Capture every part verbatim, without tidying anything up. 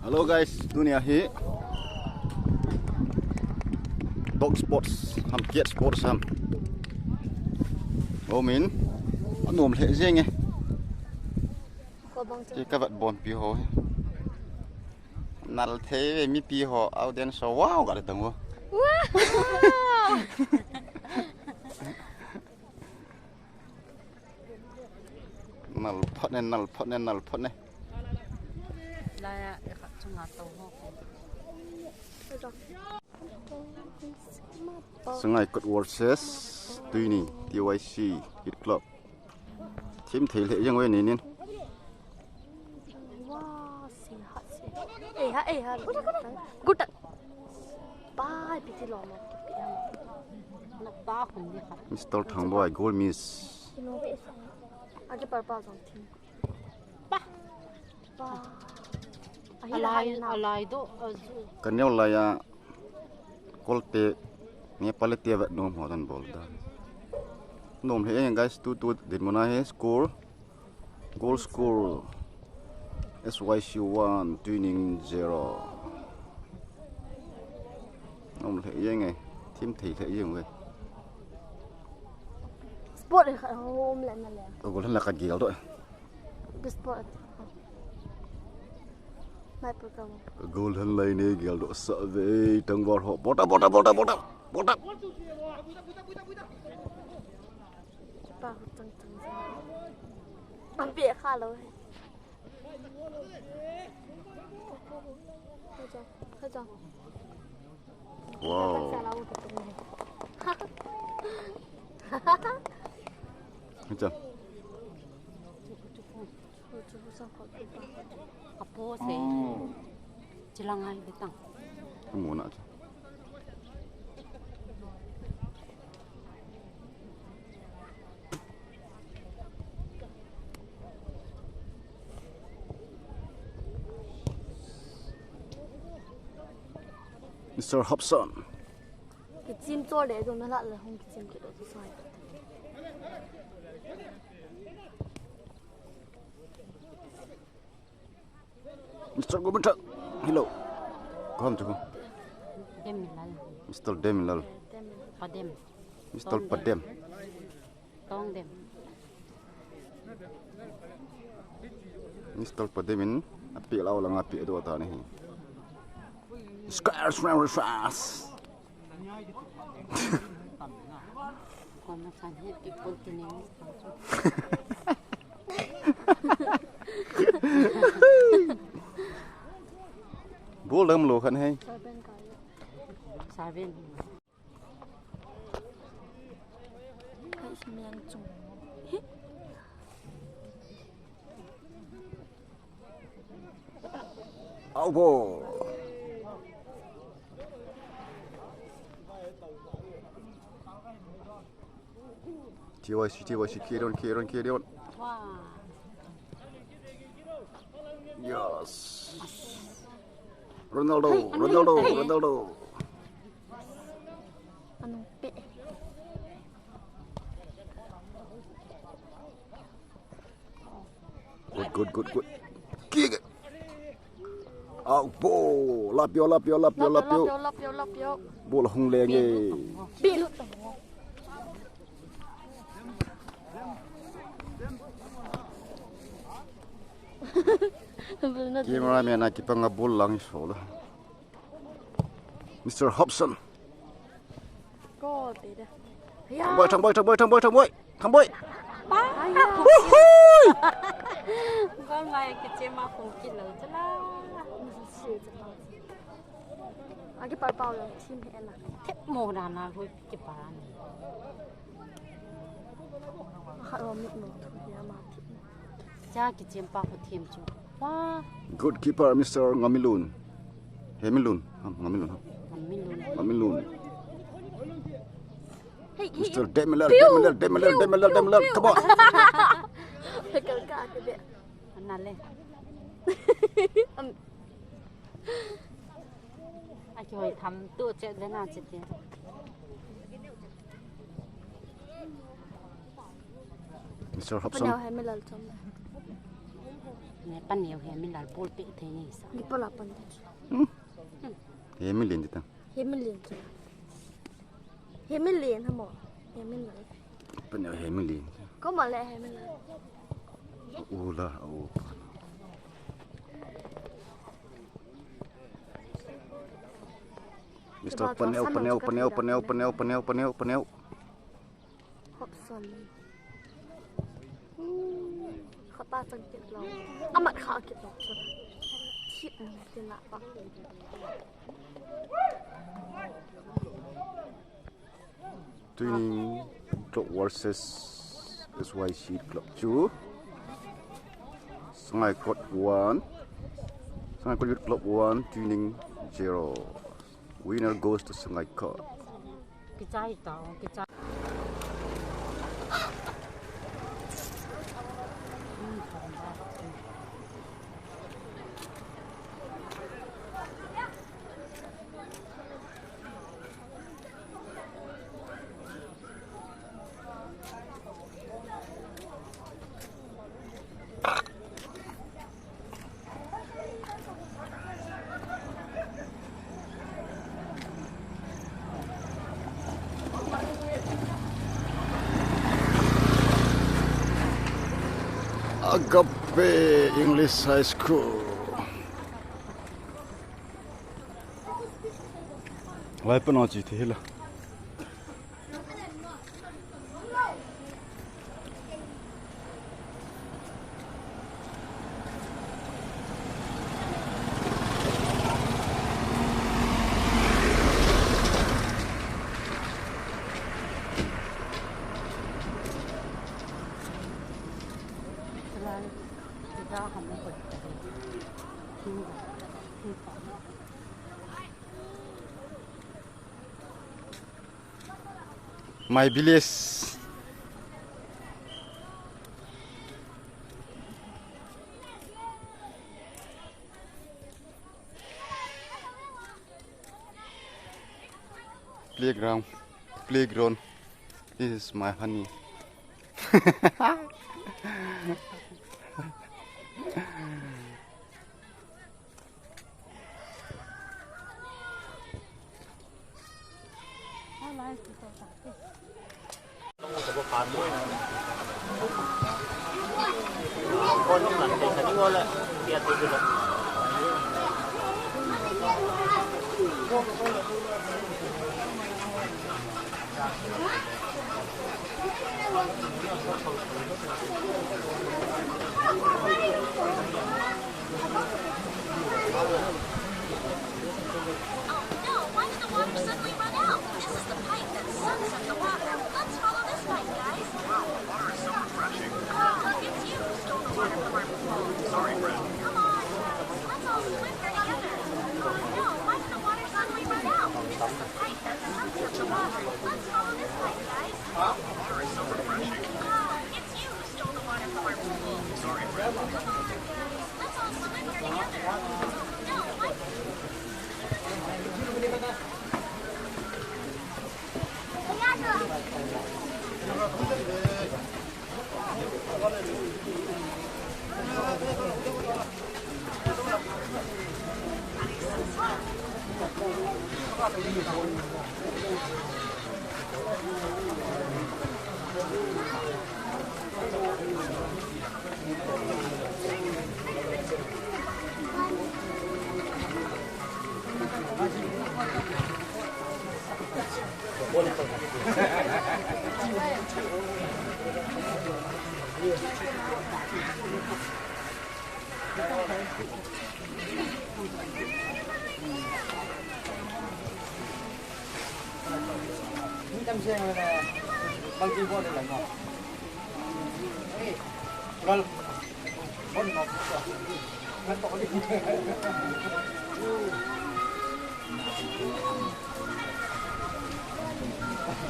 Hello guys, tunia hi dog sports ham, cat sports ham. Omin, anom lheh jeng e. Ko bang chu. Ke ka vat bon pi ho hi. Nal thei ve mipi ho, audience ho, wow, ka le tang ho. Wow! Nal phot ne, nal phot ne, nal phot ne. Laya, e khat chunga to ho. Sangaikot versus Tuini, T Y C Youth Club. Thim thei lheh jeng ve ninin. Wow, si ha, si. Eh, ha, eh, ha. Good. Good. Bye, piti lo mo. Na pa khun di kha. Mister Thangboi, goal miss. Ino be sa. Age par pa jong thim. Pa. Pa. Ahi la, alai, ahi la. Alai do, azu. Ka neo laiya. Kolte, Nepal te vet nom ho dan bol da. Nom lheh e guys, tu tu dinmun a hi score. Goal score. S Y C one, Tuini zero. Nom lheh e nge. Thim thei lheh e nge. Sport le kha hom le na le. Ka goal han la ka gel do. Sport. Sniper ka mo. Ka goal han lai ne gel do sa ve tang var ho. Bota, bota, bota, bota. Bota. Pa ho tang tang. Am pe kha lo. Kha ja. Kha ja. Wow. Acha. Apo se. Oh. Chilang ai betang. Amu na acha. Mister Hobson. Kichim cho le jong na la le hung kichim kit lo chu sai. Mister Gumita. Hello. Kom tu. Demilal. Mister Demilal. Padem. Mister Padem. Tongdem. Mister Padem in api lau langa api do ta ni. Square, square, square. Kona san he people tini. Bol dam lo khan he. Saben. Kai si miang chung. Out ball. T Y C, T Y C, carry on, carry on, carry on. Wow. Yes. Ronaldo, hey, Ronaldo, hey. Ronaldo. Anong pe? Good, good, good, good. Kick. Out ball. Lapio, lapio, lapio, lapio. Lapio, lapio, lapio. Ball hung leng e. Bil. Cameraman a kipanga ball lang iso la. Mister Hobson. Goal te da. Thang boi, thang boi, thang boi, thang boi, thang boi. Thang boi. Pa. Woohoo! Goal mai kichema khum kilo chala. Agi par pau lo, team he la. Thep mo da na hui kipa ni. Khat lo mit mo thu ya ma thep mo. Cha kichem pa khu them chu. Wah. Goalkeeper Mister Ngamilun. Hemilun. Ha, Ngamilun. Ha. Ngamilun. Ngamilun. Hey, hey, Mister Demilal, Demilal, Demilal, Demilal, Demilal. Come on. Kal ka ke be. Anale. Am. Aki hoi tham tu che le na che te. Mister Hobson. Panyao hai me lal chom. Paneo he mi lal bol pe thei ni sa. Ni pala pan. Hmm. He mi len ta. He mi len ta. He mi len ha mo. He mi len. Paneo he mi len. Ko ma le he mi len. U la u. Mister Paneo, Paneo, Paneo, Paneo, Paneo, Paneo, Paneo, Paneo. Hop son. Hmm, khata chang kit lo. Amat kha kit lo. Thip ni tin la pa. Twining Club versus S Y C Club two. Sangaikot one. Sangaikot Youth Club one, Twining zero. Winner goes to Sangaikot. Kichai tao, kichai. Agape English High School. Lai pa na chi thei la. My village. Playground. Playground. This is my honey. Oh no, why did the water suddenly run out? This is the pipe that sucks up the water. Let's follow this pipe, guys. Wow, the water is so refreshing. Oh, look, it's you who stole the water from our pool. Sorry, friend. Come on, guys, let's all swim here together. Oh no, why did the water suddenly run out? This is the pipe that sucks up the water. Let's follow this pipe, guys. Wow, the water is so refreshing. Oh, it's you who stole the water from our pool. Sorry, friend. Come on, guys, let's all swim here together. Oh no, why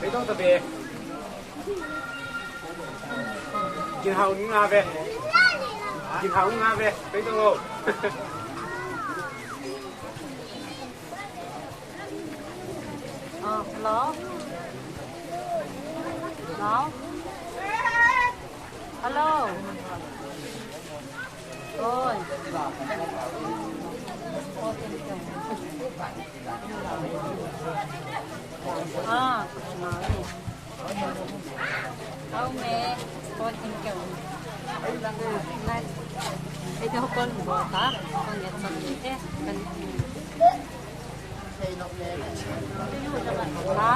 Beidong tabe. Ginhau nga ve. Ginhau nga ve. Beidong o. Oh, hello? Hello? Hello? Oi. Ah, Hao me, sporting keu. Nai. Ei, te hokon bo ta, hokon ya chon ni te, kan. Ha?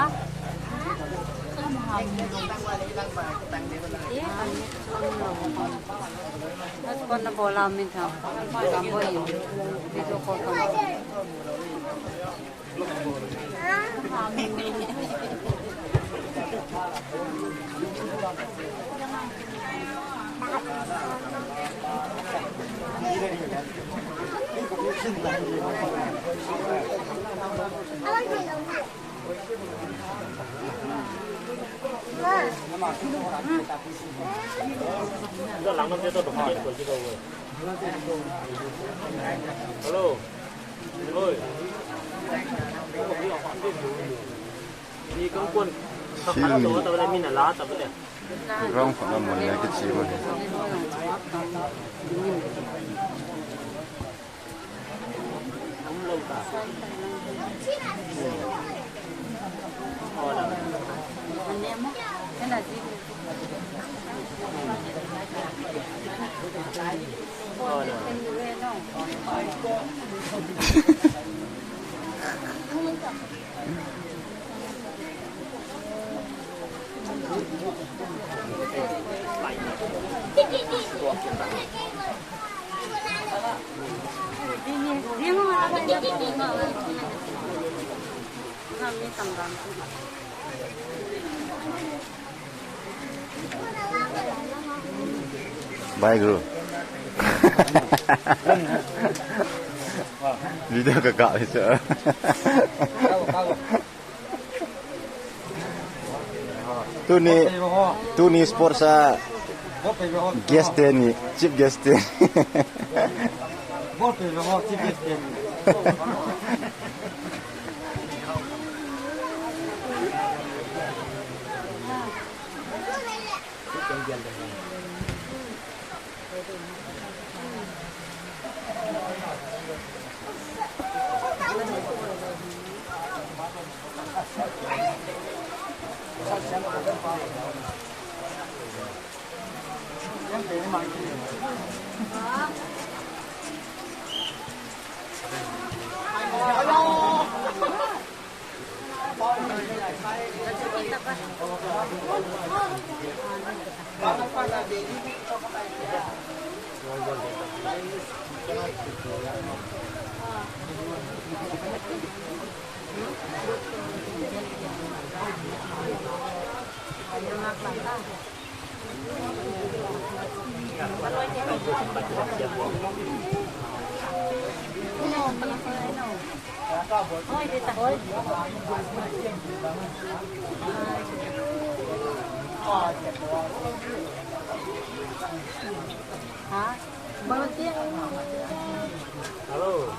Sporting na bola min tha. Video call. Hello. Oi. Ni kang pon. Kang kala to ta le min ala ta le. Rong khat na mun le kichi ma. Bye, guru. Video ka ka. Tuni, tuni sports a guest teni, chief guest teni. Hello.